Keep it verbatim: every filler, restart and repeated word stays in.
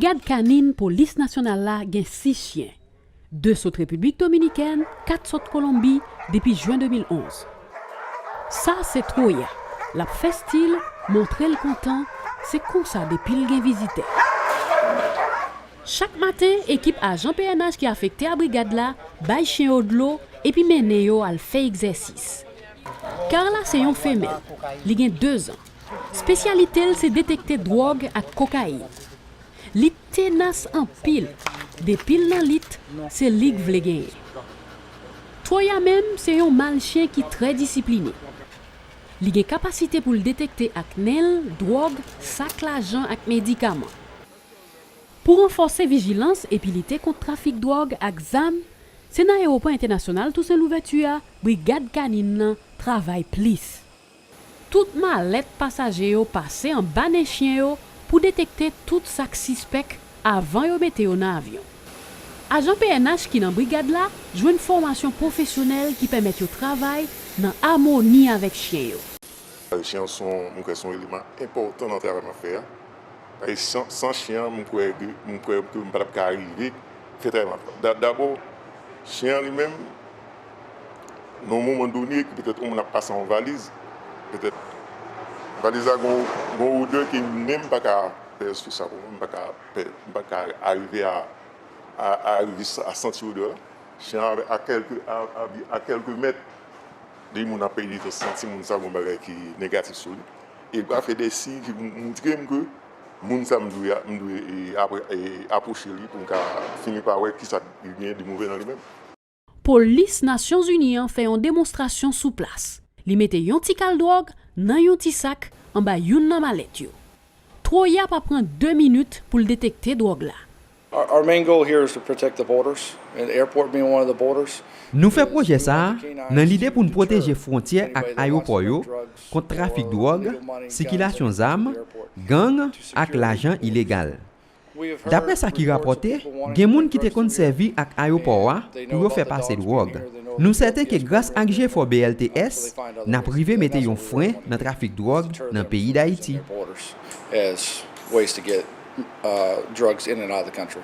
Brigad kanin polis nasyonal la gen sis chyen, de sot Repiblik Dominikèn, kat sot Kolonbi depi jen de mil onz. Sa se Troya, l ap fè stil, montre l kontan, se konsa depi l gen vizitè. Chak maten, ekip ajan P N H ki afekte a brigad la bay chen yo dlo epi mennen yo al fè egzèsis. Carla se yon femèl, li gen de zan. Espesyalite l se detekte dwòg ak kokayin. Li tenas anpil, depi l nan lit, se li k vle genyen. Troya menm se yon mal chen ki trè disipline. Li gen kapasite pou l detekte ak nen l dwòg, sak lajan ak medikaman. Pou ranfòse vijilans epi lite kont trafik dwòg ak zam, se nan Ayewopò Entènasyonal Tousen Louvèti a, Brigad Kanin nan travay plis. Tout malèt pasaje yo pase anba nen chyen yo pou detekte tout sa k sispèk avan yo mete yo nan avyon. Ajan P N H ki nan brigad la jwenn fòmasyon pwofesyonèl ki pèmèt yo travay nan amoni avèk chyen yo. Chen an se yon, mwen kwè se yon eleman enpòtan nan travay m ap fè a. Paske san, san chen an, mwen kwè ke, mwen kwè ke m pa t ap ka rive fè travay m ap fè. Da-, dabò, chen an li menm, nan yon moman done, ke petèt yon moun ap pase yon valiz, petèt valiz la gon, gon odè ke menm m pa ka pèsevwa pou mwen, m pa ka pè-, m pa ka arive a, a, a rive sa-, a santi odè la. Chen an a kèlke, a, a, a kèlke mèt de moun ap pèdi tan santi moun sa gon bagay ki negatif sou li. E l pral fè de siy ki pou montre m ke moun sa m dwe, m dwe, e, apre, e, apwoche li pou m ka fini pa wè kisa li gen de move nan li menm. Polis Nasyonzini an fè yon demonstrasyon sou plas. Li mete yon ti kal dwòg nan yon ti sak anba youn nan malèt yo. Troya pa pran de minit pou l detekte dwòg la. Our, our main goal here is to protect the borders, and the airport being one of the borders. Nou fè pwojè sa a nan lide pou n pwoteje fwontyè ak ayewopò yo kont trafik dwòg, sikilasyon zam, gang ak lajan ilegal. Daprè sa ki rapòte, gen moun ki te konn sèvi ak ayewopò a pou yo fè pase dwòg. Nou sèten ke gras ak jefò B L T S, n ap rive mete yon fren nan trafik dwòg nan peyi Dayiti. As ways to get, uh, drugs in and out of the country.